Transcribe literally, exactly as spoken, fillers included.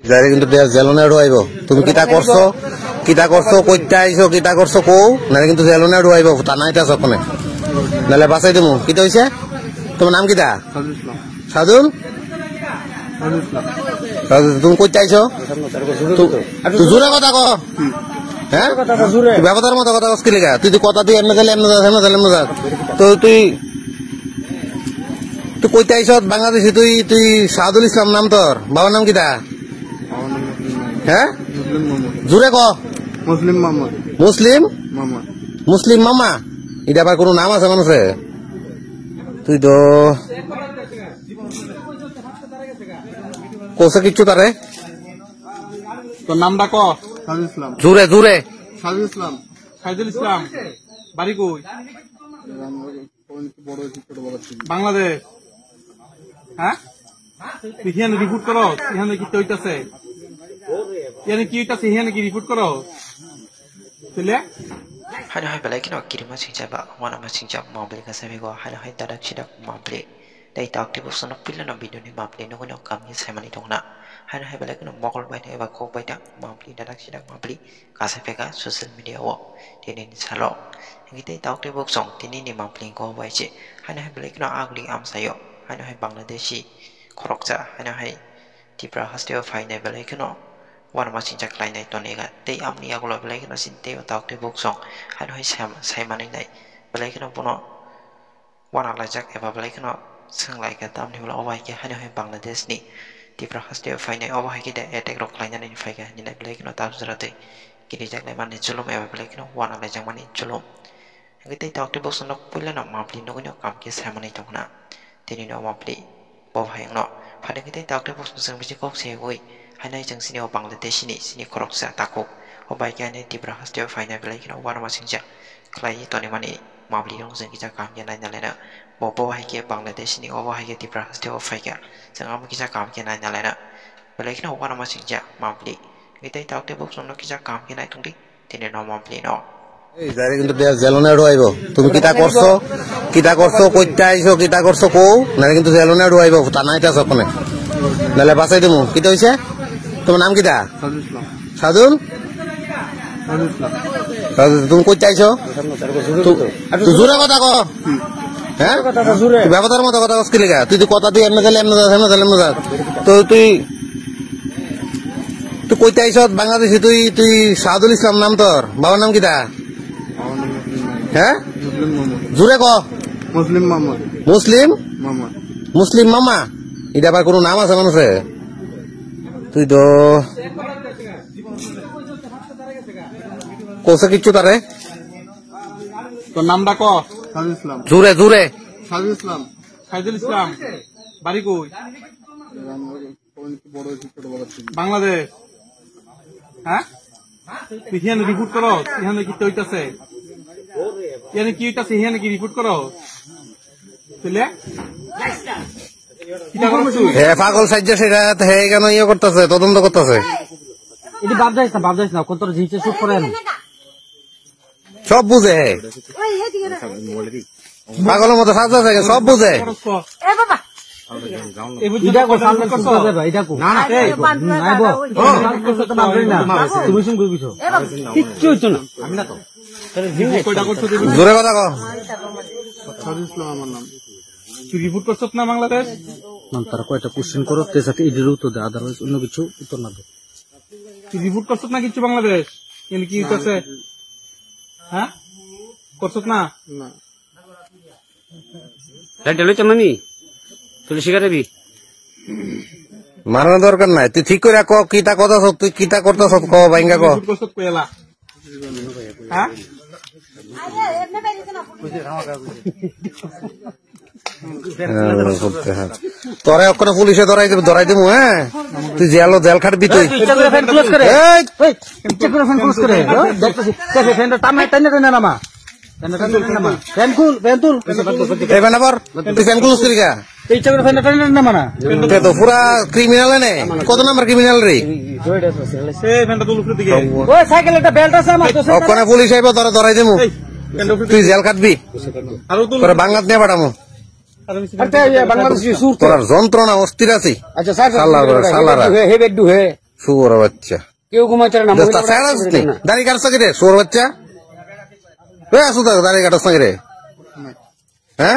Jare kintu de jelo na rwaibo. Tumi kita korso, kita korso, koitta aiso, kita korso ko, nare kintu jelo na rwaibo, ta nai ta sokone. Nale basai dimu, kita hoise? Tumi nam kita? Sadul Islam. Sadul? Sadul Islam. Sadul, tumi koitta aiso? Tu, tu jure kotha ko? Hmm. He? Kotha jure. Bebodar moto kotha kos kiliga. Tui tu kotha tui emne jale, emne jale, emne jale, emne jale. To tui, tui koitta aiso? Bangladeshi tui, tui Sadul Islam nam tor. Babar nam kita? He? Muslim Muhammad. Jure ko? Muslim Muhammad. Muslim? Muhammad. Muslim Mama? Ida bai kono nam ase manuse? Tui do. Kosa kichu tare? To nam da ko? Sadul Islam. Jure, jure. Sadul Islam. Sadul Islam. Bari koi? Bangladesh. Hah? Tui hiyan report koro, hiyan ki toitase. Hiyan ki toitase, hiyan ki report koro. Tile? Haino hai belai kheno kirima singcha ba, wana ma singcha mabli ka sabi go, haino hai dadak sidak mabli. Dai tak tibo sono pila no video ni mabli no gono kam ni semani tongna. Haino hai belai kheno mokol bai no eba kok bai da mabli dadak sidak mabli. Kasa peka social media o tini ni salo. Hingke tei tok tei bok song tini ni mangpling ko bai se. Haino hai belai kheno agli amsayo. Haino hai Bangladeshi khoroksa. Haino hai Tipra haste o phainai belai kheno wanama singcha khlainai tonwi ga. Tei amni yagulo belai kheno sin tei o tok tei bok song. Haino hai sam-, sai manwi nai. Belai kheno bono wana laijak eba belai kheno swng lai kha, tamni ulo obo hai khe haino hai Bangladesh ni Tipra haste o phainai, obo hai khe de attack rok khlainani phai kha hinwi belai kheno tabuk jora tei kirijak lai mani julum eba belai kheno wana laijak mani julum. Hingke tei tok tei bosong nok puila no mapli nugui no kam khe sai manwi tongna, tini no mapli. Bo hai wngno phaidi khe tei tok tei bosong chwng bisi kok se ui haino chwng sini o Bangladesh ni sini khoroksa takhuk. O bai khe haino Tipra haste o phainai belai kheno uanama singcha khlai tonwi mani mapli rok chwng kisa kaham khe naina laina. Bo bo hai khe Bangladesh ni obo hai khe Tipra haste o phai kha chwng amo kisa kaham khe naina laina. Belai kheno uanama singcha mapli. Tei tok tei bosong no kisa kaham khe nai tongdi. Tini no mapli no. Ei, jare kintu de jelo na rwaibo. Tumi kita korso, kita korso, koitta aiso, kita korso ko, nare kintu jelo na rwaibo, ta nai ta sokone. Nale basai dimu, kita hoise? Tumi nam kita? Sadul Islam. Sadul? Sadul Islam. Sadul, tumi koitta aiso? Tu, tu jure kotha ko? Hmm. He? Kotha jure. Bebodar moto kotha kos kiliga. Tui tu kotha tui emne jale, emne jale, emne jale, emne jale. To tui Tui koitta aisot Bangladeshi tui, tui Sadul Islam nam tor. Babar nam kita? He? Muslim Muhammad. Jure ko? Muslim Muhammad. Muslim? Muhammad. Muslim Mama? Ida bai kono nam ase manuse? Tui do. Kosa kichu tare? To nam da ko? Sadul Islam. Jure, jure. Sadul Islam. Sadul Islam. Bari koi? Bangladesh. Ha? Tui hiyan report koro, hiyan ki toitase. Hiyan ki toitase, hiyan ki report koro. Tile? Kita koro tui? He pagol sajja seta, he keno iye kortase, todonto kortase. Edi bab jais na, bab jais na, kontor jinche shoot kore na. Sob buje he. Pagolor moto sajja sajja sob buje. এ বাবা। Ida ko samne sukha jai ba, ida ko. Na, na. এই, এই, বান্ধ, বান্ধ, বান্ধ, ওই যে, তুমি শুন, তুমি কিছু। এ বাবা। কিচ্ছু হইতো না। Jore kotha ko. Sadul Islam amar nam. Tui report korsos na Bangladesh? Man tara koyta question koro, te sate idir uttor de, otherwise onno kichu uttor na de. Tui report korsos na kichu Bangladesh? Yen ki ase? Ha? Korsos na? Na. Pant loi chamani? Tuli sigare bi? Marana dorkar nai. Tui thik kore ko, kita kotha sot, tui kita kotha sot ko, bainga ko. Report korsos ko ela. Ha? Tore okkone police e dorai dibo, dorai dibo, eh? Tui jelo, jel khatbi tui. Ei, ichha kore fan close kore. Ei, ichha kore fan close kore. Fan close kore. Fan close kore. Fan close kore. Fan close kore. Fan close kore. Fan close kore. Fan close kore. Fan close kore. Ei, bana bor, tui fan close kore kya? Te ichha kore fan টা টানলে না মানা। Te to pura criminal ne. Koto number criminal re? এই ফ্যানটা তুলে উপরে দিকে। ওই সাইকেল একটা বেল্ট আছে আমার, তো cycle. Okkone police aibo, tore dorai dibo. এই ফ্যানটা উপরে দিকে। Tui jel khatbi. আরো তুল। Tore Bangladesh niye pathamo. আরে এই বাংলাদেশি সুর তো। Tora jontrona ostir achi. আচ্ছা, স্যার, স্যার, Salar, salar. হে, হে বেড্ডু হে। Sugora bachcha. Keu gumai tara na, Dasta mui tara sara sugri sni. Na. Dari kar sagre, sugora bachcha. Re, asu da, dari kar sagre. Ha?